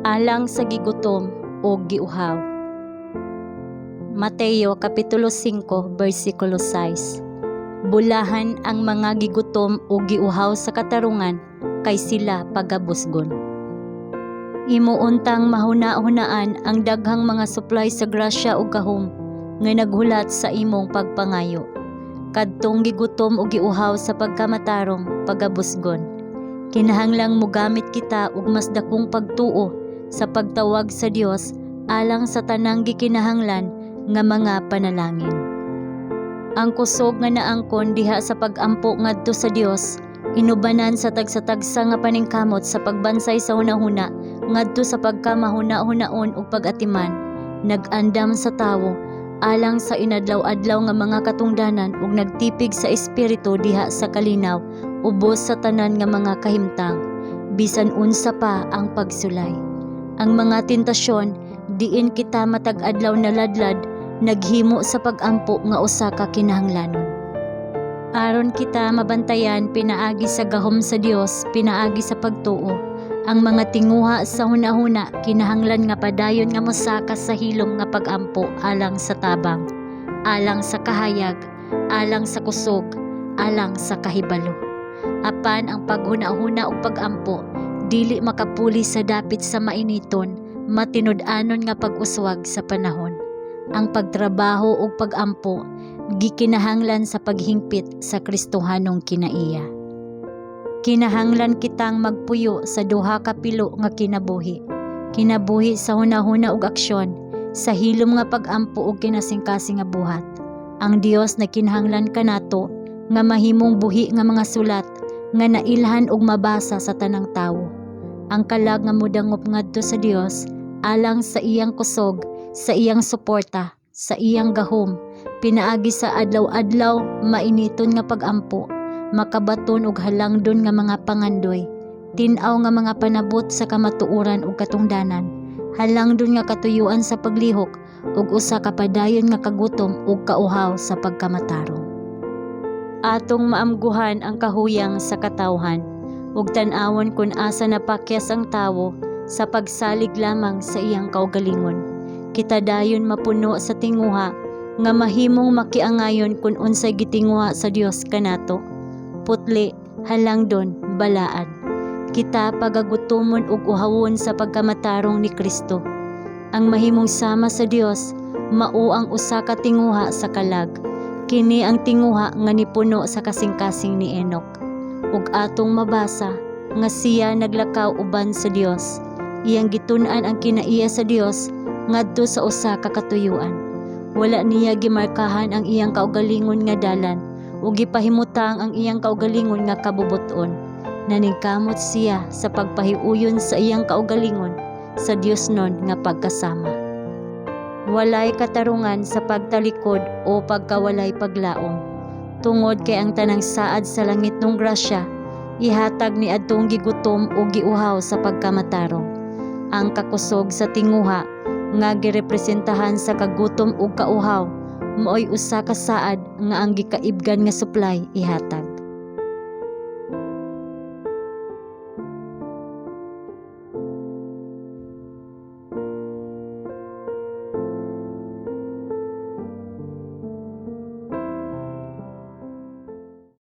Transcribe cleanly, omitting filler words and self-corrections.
Alang sa gigutom o giuhaw. Mateo Kapitulo 5 versikulo 6. Bulahan ang mga gigutom o giuhaw sa katarungan, kay sila pagabusgon. Imo untang mahuna-hunaan ang daghang mga supply sa grasya ug gahom nga naghulat sa imong pagpangayo. Kadtong gigutom o giuhaw sa pagkamatarong, pagabusgon. Kinahanglang mogamit kita og mas dakong pagtuo sa pagtawag sa Dios alang sa tanang gikinahanglan nga mga panalangin. Ang kusog nga naangkon diha sa pag-ampo ngadto sa Dios, inubanan sa tagsa-tagsa nga paningkamot sa pagbansay sa hunahuna ngadto sa pagkamahuna-hunaon ug pag-atiman, nag-andam sa tawo alang sa inadlaw-adlaw nga mga katungdanan ug nagtipig sa espiritu diha sa kalinaw ubos sa tanan nga mga kahimtang, bisan unsa pa ang pagsulay. Ang mga tentasyon diin kita matag adlaw naladlad naghimo sa pag-ampo nga usa ka kinahanglanon. Aron kita mabantayan pinaagi sa gahom sa Dios, pinaagi sa pagtuo, ang mga tinguha sa hunahuna kinahanglan nga padayon nga mosaka sa hilom nga pag-ampo alang sa tabang, alang sa kahayag, alang sa kusog, alang sa kahibalo. Apan ang paghuna-huna ug pag-ampo dili makapuli sa dapit sa mainiton, matinud-anon nga pag-uswag sa panahon. Ang pagtrabaho ug pag-ampo gikinahanglan sa paghingpit sa Kristohanong kinaiya. Kinahanglan kitang magpuyo sa duha ka pilo nga kinabuhi. Kinabuhi sa hunahuna ug aksyon, sa hilom nga pag-ampo ug kinasingkasing nga buhat. Ang Dios nagkinahanglan kanato nga mahimong buhi nga mga sulat nga nailhan ug mabasa sa tanang tawo. Ang kalag nga modangop ngadto sa Dios alang sa iyang kusog, sa iyang suporta, sa iyang gahom, pinaagi sa adlaw-adlaw mainiton nga pag-ampo, makabaton og halangdon nga mga pangandoy, tin-aw nga mga panabot sa kamatuoran ug katungdanan, halangdon nga katuyuan sa paglihok ug usa ka padayon nga kagutom ug kauhaw sa pagkamatarong. Atong maamguhan ang kahuyang sa katawhan ug tan-awon kun asa napakyas ang tawo sa pagsalig lamang sa iyang kaugalingon. Kita dayon mapuno sa tinguha nga mahimong makiangayon kun unsay gitinguha sa Dios kanato. Putli, halangdon, balaan. Kita pagagutomon ug uhawon sa pagkamatarong ni Kristo. Ang mahimong sama sa Dios mao ang usa ka tinguha sa kalag. Kini ang tinguha nga nipuno sa kasing-kasing ni Enoch. Ug atong mabasa nga siya naglakaw uban sa Dios. Iyang gitun-an ang kinaiya sa Dios ngadto sa usa ka katuyuan. Wala niya gimarkahan ang iyang kaugalingon nga dalan ug gipahimutang ang iyang kaugalingon nga kabubut-on. Naningkamot siya sa pagpahiuyon sa iyang kaugalingon sa Diosnon nga pagkasama. Walay katarungan sa pagtalikod o pagkawalay paglaom. Tungod kay ang tanang saad sa langitnong grasya ihatag ni adtong gigutom o giuhaw sa pagkamatarong. Ang kakusog sa tinguha nga girepresentahan sa kagutom ug kauhaw maoy usa ka saad nga ang gikaibgan nga supply ihatag.